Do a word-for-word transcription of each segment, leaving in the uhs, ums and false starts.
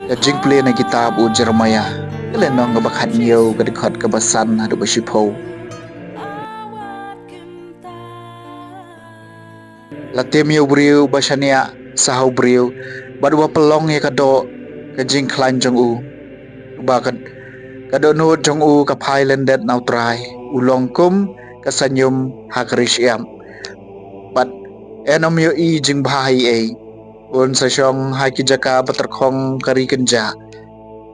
Ka jingpule na kitab u Jeremiah, ka lynnong kaba khathynñiew, ka dkhot kaba san haduh ba shiphew. La tim ïa u briew ba shaniah sa ha u briew, bad uba pynlong ïa ka doh ka jingkhlaiñ jong u, uba ka, ka dohnud jong u ka phai lyndet na u Trai, u long kum ka saiñum ha ka ri shyiap, bad un ym ïohi jingbha ei ei. Un sa shong ha ki jaka ba tyrkhong ka ri kynjah,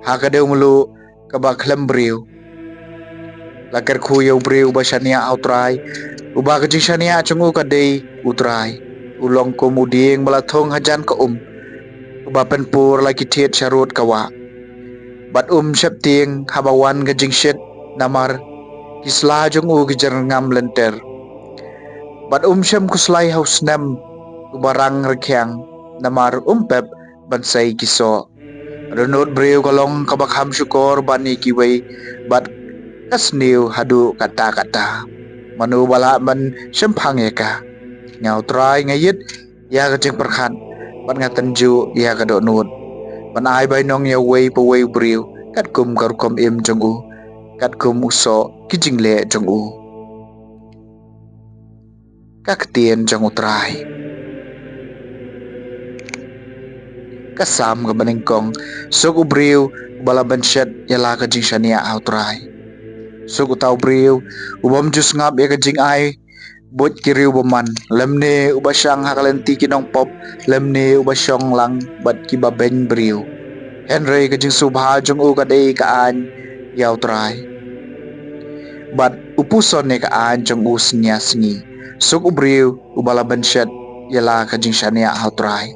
ha ka dew mluh kaba khlem briew. La kyrkhu ïa u briew ba shaniah ha u Trai, uba ka jingshaniah jong u ka dei u Trai. U long kum u dieng ba la thung hajan ka um, uba pynpur la ki thied sharud ka wah. Bad um sheptieng haba wan ka jingshit, namar ki sla jong u ki jyrngam lynter. Bad um shem khuslai ha u snem uba rang rkhiang, namar um pep ban sei ki soh. Dohnud briew ka long kaba kham shukor ban ïa kiwei, bad ka sniew haduh katta katta. Mano ba lah ban shemphang ïa ka? Nga u Trai nga ïit ïa ka jingpyrkhat, bad nga tynjuh ïa ka dohnud, ban ai bainong ïa uwei pa uwei u briew katkum ka rukom im jong u, katkum u soh ki jingleh jong u. Ka ktien jong u Trai. Ka Salm kaba nyngkong. Suk u briew uba la bynshet ïa la ka jingshaniah ha u Trai. Suk uta u briew ubym ju sngap ïa ka jingai buit ki riew bymman, lymne uba shang ha ka lynti ki nongpop, lymne uba shong lang bad kiba beiñ briew. Hynrei ka jingsngewbha jong u ka dei ka aiñ ïa u Trai, bad u puson ïa ka aiñ jong u sngi ar sngi. Suk u briew uba la bynshet ïa la ka jingshaniah ha u Trai.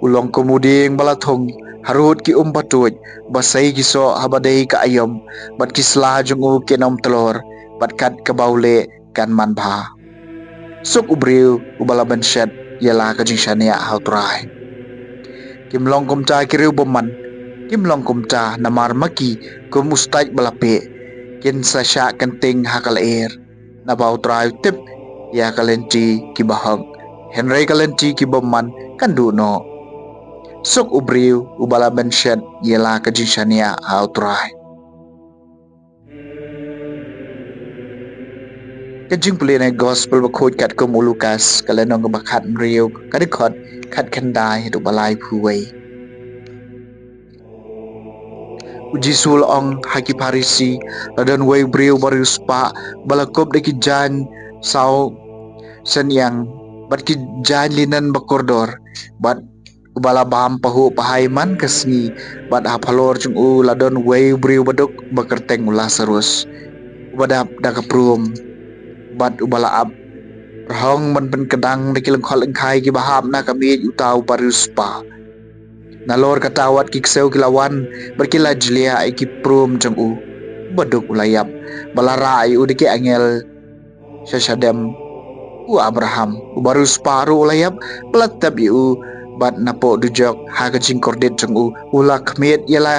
U long kum u dieng ba la thung harud ki um batuid, ba sei ki soh haba dei ka aïom, bad ki sla jong u kin ym tlor, bad kat kaba u leh kan manbha. Suk u briew uba la bynshet ïa la ka jingshaniah ha u Trai. Kim long kumta ki riew bymman, kim long kumta, namar ma ki kum u stait ba la peh, kin sa shah kynting ha ka lyer. Naba u Trai u tip ïa ka lynti kiba hok, hynrei ka lynti ki bymman kan duh noh. Suk u briew uba la bynshet ïa la ka jingshaniah ha u Trai. Ka jingpule na gospel bakhuid katkum u Lukas, ka lynnong kaba khathynriew, ka dkhot khatkhyndai haduh ba laiphew wei. U Jisu u la ong ha ki Pharisi, la don uwei u briew ba riewspah, ba la kup da ki jaiñ saw synñiang, bad ki jaiñ linen ba kordor, bad uba la bam pahuh pahai man ka sngi, bad ha phalor jong u la don uwei u briew baduk ba kyrteng u Lasarus, uba dap da ka prum, bad uba la ap rhong ban pynkdang da ki lyngkhot lyngkhai kiba hap na ka miej uta uba riewspah. Nalor kata wat ki ksew ki la wan, bad ki la jliah ïa ki prum jong u. Baduk u la ïap, ba la rah ïa u da ki angel sha shadem u Abraham. Uba riewspah ruh u la ïap, ba la tep ïa u, bad napoh dujok ha ka jingkordit jong u, u la khmied ïa la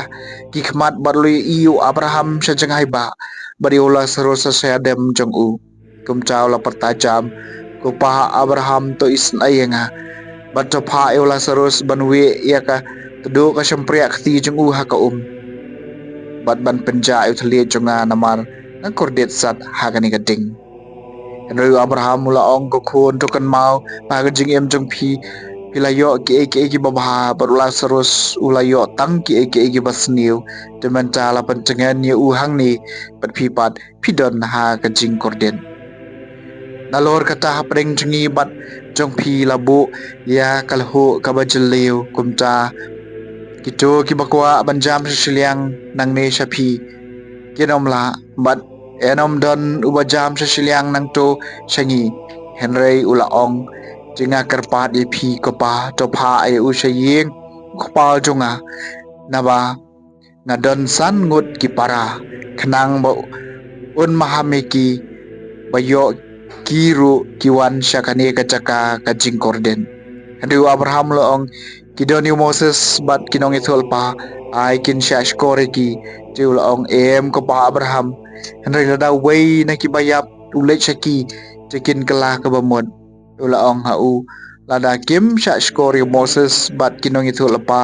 ki khmat bad u la ïohi ïa u Abraham sha jngai bah, bad ïa u Lasarus sha shadem jong u. Kumta u la pyrta jam, "Ko Pa Abraham, to isynei ïa nga, bad to phah ïa u Lasarus ban wieh ïa ka tdong ka shympriah kti jong u ha ka um, bad ban pynjah ïa u thylliej jong nga, namar nga kordit sat ha kane ka ding." Hynrei u Abraham u la ong, "Ko khun, to kynmaw ba ha ka jingim jong phi, phi la ïoh kiei kiei kiba bha, bad u Lasarus u la ïoh tang kiei kiei kiba sniew. Te mynta la pyntngen ïa u hangne, bad phi pat phi don ha ka jingkordit. Nalor kata hapdeng jong ngi bad jong phi la buh ïa ka lhuh kaba jylliew. Kumta kito kiba kwah ban jam sha shiliang nangne sha phi kin ym lah, bad un ym don uba jam sha shiliang nangto sha ngi." Hynrei u la ong, "Te nga kyrpad ïa phi, ko Pa, to phah ïa u sha ïing u kpa jong nga, naba nga don san ngut ki para, khnang ba un maham ïa ki, ba ïoh ki ruh ki wan sha kane ka jaka ka jingkordit." Hynrei u Abraham u la ong, "Ki don ïa u Moses bad ki nongïathuhlypa, ai kin shahshkor ïa ki." Te u la ong, "Em, ko Pa Abraham, hynrei lada uwei na kiba ïap u leit sha ki, te kin kylla kaba mut." U la ong ha u, "Lada kim shahshkor ïa u Moses bad ki nongïathuhlypa,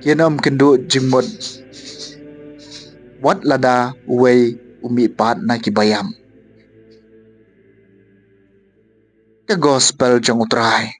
Kin ym kynduh jingmut wat lada uwei u mihpat na ki baïap. Ka Gospel jong U Trai.